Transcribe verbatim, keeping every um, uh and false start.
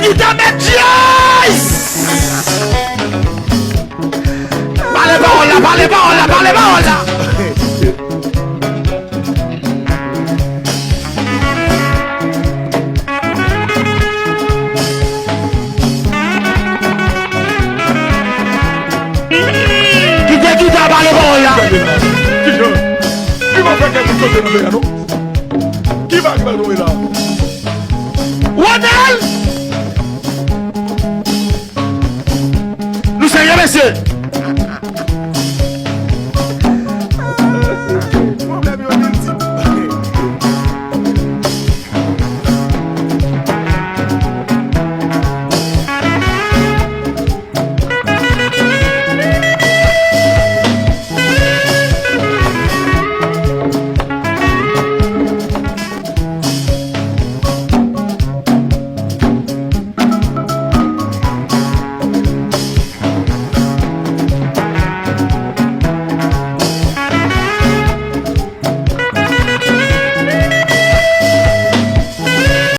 Li te met jazz! Pale pawòl la, pale pawòl la, pale pawòl la! Kite gita a pale pawòl la. Kijan? Ki va fè kèk moun sote nan peyi a, non? Ki va, ki va tonbe la? Ronel! Nou serye, mesye?